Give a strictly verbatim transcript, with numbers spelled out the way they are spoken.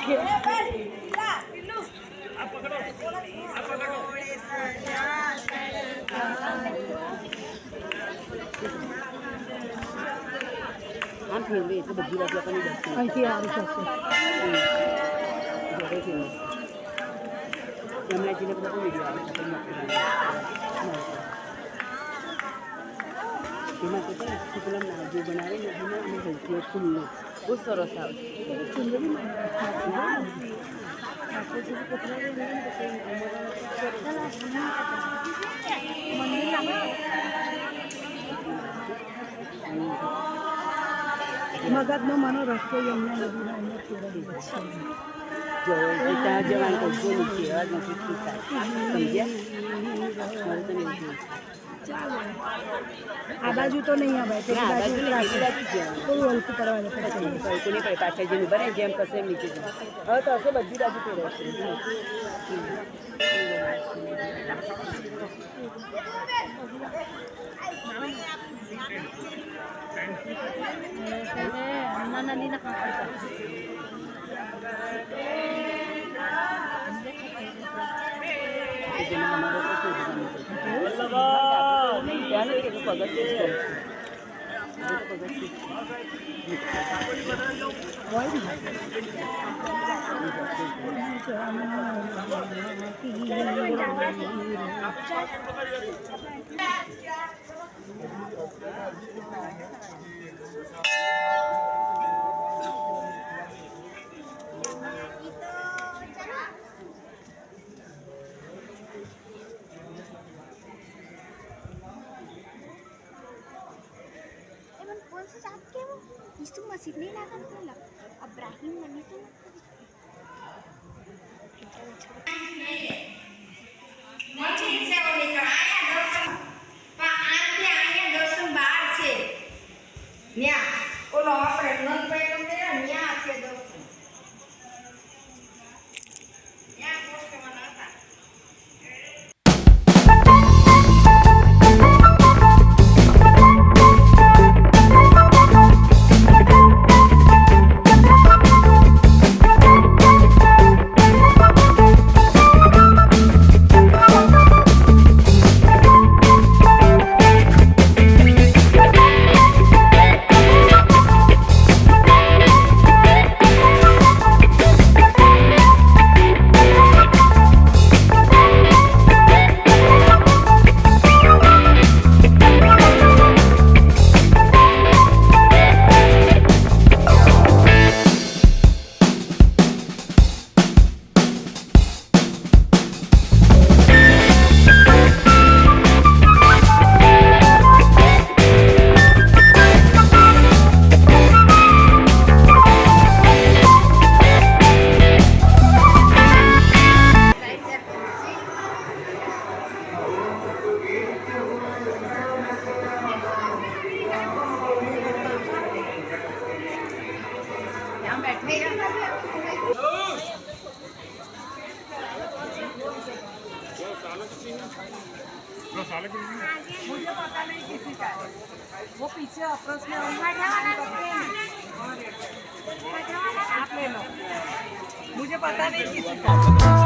हम फिर भी तो बग्गी बात अपन ही करते हैं। ऐसे यार, ऐसे। हम्म। जोड़े फिर। यमुना जी ने बोला, "कोई नहीं, आप अपन मत करो।" सीमा को तो इसकी फिल्म ना जो बना रहे हैं, हमें, हमें गलती है, सुन लो। बहुत सरस है। मगध में मनो रखते यमुना नदी में हमने पूरा जो सीता जवान को जो नीचे आवाज में कुछ सीता है। समझिया? हमारे तो नहीं हुई। आ बाजू तो नहीं है भाई, तेरी ना, बाजू बाजू नहीं, उतरा तेरी के। बाजू क्या है? कोई हल्की परवाह नहीं पड़ती। कोई को नहीं पड़े, पाछे जी बने, जेम कसे नीचे जाए। और तो ऐसे बद्दी बाजू पे रहते हैं। ए, मन कौन से जात के वो? यीशु मसीह नहीं लागल बोला। अब्राहिम मनी तो मंदिर से वो निकल आया दर्शन, पा-, आन पे आया दर्शन बाहर से। न्या, वो लोग पर नन पे नन पे न्या से दर्शन। न्या पोस्ट बनाता। मुझे पता नहीं किसी का है। वो पीछे अप्रोच में होंगे। आप ले लो, मुझे पता नहीं किसी का।